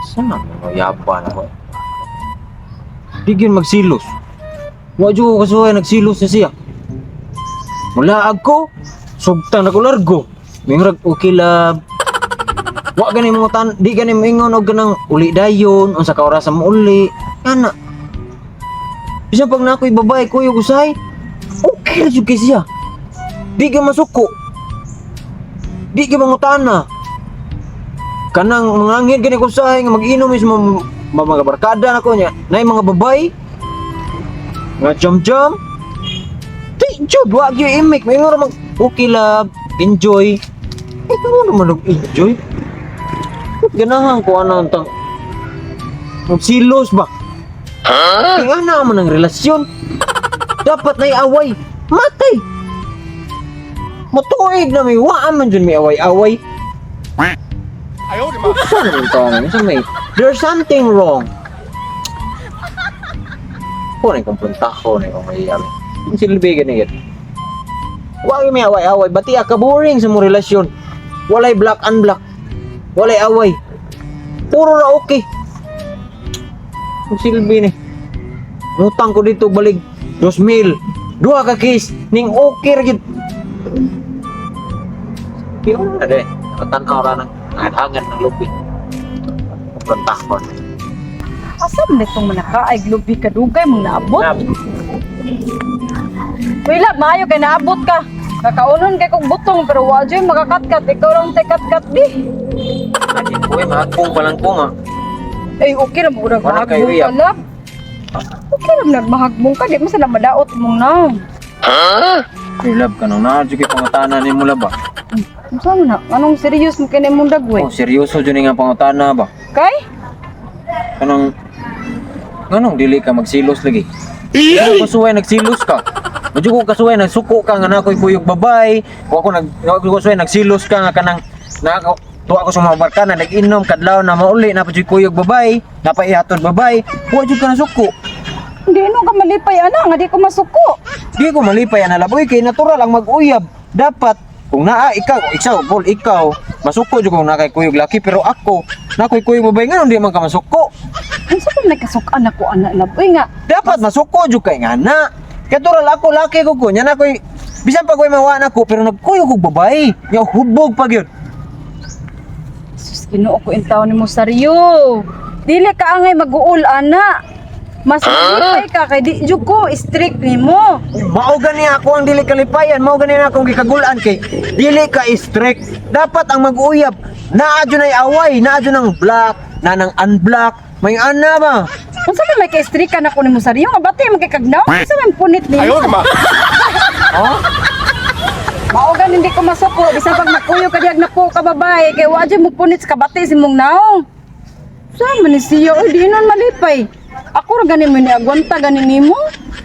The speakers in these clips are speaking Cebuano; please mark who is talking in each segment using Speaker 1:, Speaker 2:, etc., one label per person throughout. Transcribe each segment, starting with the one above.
Speaker 1: Saan na mo yaba na ko? Di gyud magsilos. Wa jud ko kasuhay nagsilos na siya. Mula ko, sugtang na ko largo. Mingrag okay love. Wa gani mo tan, di gani moingon og ganang uli dayon, unsa ka oras mo uli. Ana. Bisan pag na ako'y babae, kuyog usahay, okay ra jud kay siya. Di ka masuko. Di ka mangutana. Kanang mangangin gani ko usahay nga mag-inom is mga barkada na ko niya. Nay mga babay. Nga jam-jam. Di jud wa gyud imik. Maingon ra mag okay love, enjoy. Eh, kung naman nag-enjoy. Ganahan ko ano ang tang magsilos ba? Kaya na man ang relasyon. Dapat na away. Matay. Matuig na may waan man dyan may away-away. Saan naman to? Saan may? There's something wrong. Ko na kumpronta ko na kung may yami. Ang silbi ganyan. Wa may away-away. Bati ka boring sa mo relasyon. Walay black and black. Walay away. Puro ra okay. Ang silbi ni. Ngutang ko dito balik 2,000. Duha ka case ning okay ra gid. Yun na de. Nakatanaw ra ng hangan ng lupi. Kumpronta ko.
Speaker 2: Asa man itong manaka ay glubi ka dugay mong naabot? Wala, maayo kay naabot ka. Kakaunon kay kog butong pero wa jud makakatkat. Ikaw lang tay katkat di.
Speaker 1: Adi ko eh, mahagpong pa lang ko nga.
Speaker 2: Ay, okay ra mo
Speaker 1: Wala kayo
Speaker 2: mahagbong
Speaker 1: uyab.
Speaker 2: ka love. Okay ra nagmahagbong ka di mo sa madaot mong naong.
Speaker 1: Hey, love ka nang naa jud kay pangutana nimo love ba?
Speaker 2: Unsa man na? Anong serious mo kini mong dagway?
Speaker 1: Oh, seryoso jud ni nga pangutana ba?
Speaker 2: Kay?
Speaker 1: Kanang nganong dili ka magsilos lagi? Ano kasuway nagsilos ka? Medyo ko kasuway nagsuko ka nga na ako'y kuyog babay. Wa ko nag wa ko kasuway nagsilos ka nga kanang na ako tuwa ko sa mga barkada nag-inom kadlaw na mauli na pa jud kuyog babay, napaihatod babay. Wa jud ka nasuko.
Speaker 2: Hindi no ka malipay ana nga di ko masuko.
Speaker 1: Di ko malipay ana laboy kay natural ang mag-uyab. Dapat kung naa ikaw, example ikaw, masuko jud kung naa kay kuyog laki pero ako, na ako'y kuyog babay nganong di man ka masuko.
Speaker 2: Unsa man nagkasukan ako ana love? Uy nga,
Speaker 1: Dapat masuko jud kay nga na. Katural ako laki ko ko nya na koy bisan pa koy mawa na ko pero nagkuyog og babae. Nya hubog pa gyud.
Speaker 2: Sus, Ginoo ko intaw ni mo saryo. Dili ka angay mag-uul ana. Mas malipay ka kay di jud ko strict nimo.
Speaker 1: Mao gani ako ang dili kalipayan, mao gani na akong gikagulan kay dili ka strict. Dapat ang mag-uyab naa jud ay away, naa jud ang block, na nang unblock, may ana ba?
Speaker 2: Unsa man may ka-strict ka na ko nimo saryo nga bati man kay kagnaw. Unsa man punit nimo?
Speaker 1: Oh?
Speaker 2: Mao gan hindi ko masuko bisan pag makuyo ka diag napo ka babae kay wa jud mo punit sa kabati si mong naong. Sa man ni siya oy di nun malipay. Ako ra gani mo ni agwanta gani nimo.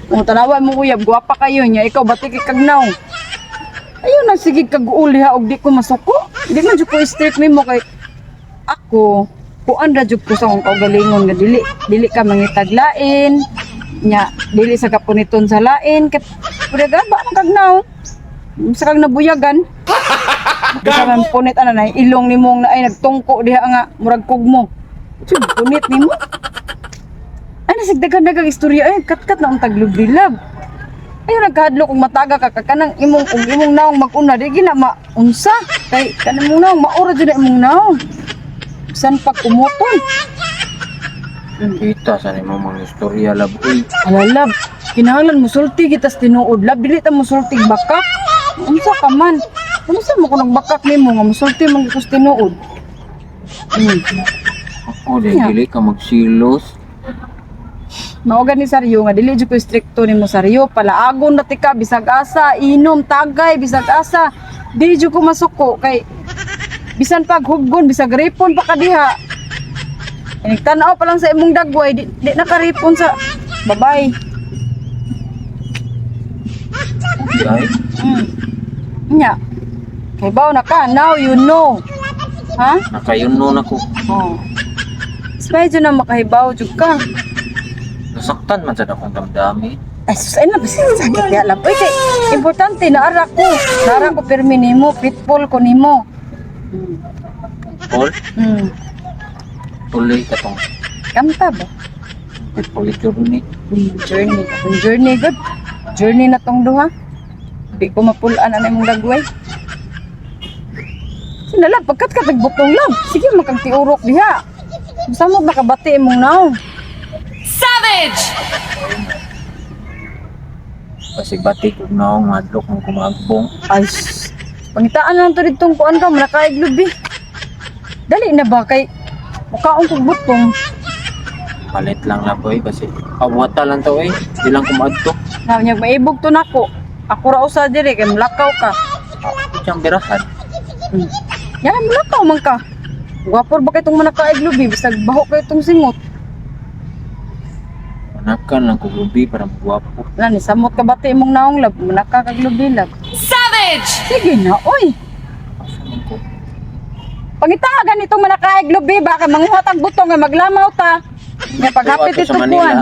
Speaker 2: Kung tanawa mo uyab gwapa kayo nya ikaw bati kay kagnaw. Ayun na sige kag uli ha og di ko masuko. Di man jud ko strict nimo kay ako kuan ra jud ko sa akong kaugalingon nga dili dili ka mangitaglain nya dili sa kapuniton sa lain kay pwede ba ang kagnaw sa kag nabuyagan. Sa man punit ana na ilong nimo na ay nagtungko diha nga murag kugmo. Jud punit nimo. Ay nasigdagan dagang istorya ay katkat na ang taglubilab. Ay nagkahadlok kung mataga ka ka kanang imong kung imong naong mag-una di gina maunsa kay kanang imong naong maura jud na imong naong. San pa kumuton?
Speaker 1: Kita sa nimo mga istorya lab uy.
Speaker 2: Ala lab, kinahanglan musulti kita sa tinuod lab, dili ta musulti bakak. Unsa ka man? Unsa mo ko nagbakak nimo nga musulti man gyud ko sa tinuod?
Speaker 1: Ako di dili ka magsilos.
Speaker 2: Mao gani saryo nga dili jud ko strikto nimo saryo, palaagon na tika bisag asa, inom tagay bisag asa. Dili jud ko masuko kay bisan pag hubgon bisag ripon pa ka diha. Inig tan-aw pa lang sa imong dagway, di, di nakaripon sa babay.
Speaker 1: Ay,
Speaker 2: Nya. Kay baw na ka, now you know. Ha?
Speaker 1: nakayuno na ko.
Speaker 2: Oh. Mas medyo na makahibaw jud ka.
Speaker 1: Nasaktan man sad akong damdamin.
Speaker 2: Ay, sus, ay na, basta sakit ya lang. Uy, kay, importante, naara ko. Naara ko pirmi nimo, pitbull ko nimo.
Speaker 1: Paul, tuloy ka tong
Speaker 2: Kanta ba?
Speaker 1: tuloy journey.
Speaker 2: Journey. Akong journey, good. Journey na tong duha. Di ko mapulaan ang imong dagway. Sina lab, pagkat ka tagbutong lab. Sige, makagtiurok diha. Basta mo nakabati imong naong.
Speaker 3: Savage!
Speaker 1: Kasi bati kog naong madlok mong kumagbong.
Speaker 2: Ay, pangitaan lang to ditong kuan ka, manakaig lubi. Dali na ba kay mukaon kog butong.
Speaker 1: Palit lang la boy kasi awata lang to eh. Di lang kumadto.
Speaker 2: Na nya maibog to nako. Ako ra usa diri kay mulakaw ka.
Speaker 1: Siyang birahan.
Speaker 2: Yan mulakaw man ka. Gwapor ba kay tong manakaig lubi bisag baho kay tong singot.
Speaker 1: Manakan lang kog lubi para magwapo.
Speaker 2: Wala ni samot ka bati imong naong lab, manaka kag lubi lab.
Speaker 3: Savage!
Speaker 2: Sige na, oy.
Speaker 1: Asa man ko?
Speaker 2: Pangita ganitong manakaig lubi ba kay manguha tag butong nga maglamaw ta. Nga paghapit
Speaker 1: Ato
Speaker 2: ito
Speaker 1: sa Manila.
Speaker 2: kuan.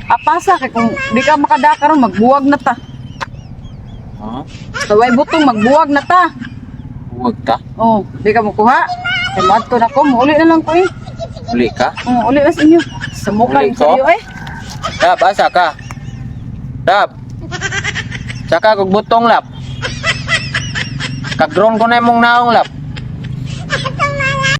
Speaker 2: Apasa kay kung di ka makadaka ron magbuwag na ta.
Speaker 1: Ha?
Speaker 2: Sa way butong magbuwag na ta.
Speaker 1: Huwag ka.
Speaker 2: Oh, di ka mokuha. Kay moadto na ko, muuli na lang ko eh.
Speaker 1: Uli ka.
Speaker 2: Oh, uli na sa inyo. Sa mukha
Speaker 1: Uli
Speaker 2: yung sa
Speaker 1: ko?
Speaker 2: iyo eh.
Speaker 1: Lab, asa ka? Lab. Saka kog butong lab. Kagron ko na imong naong lab.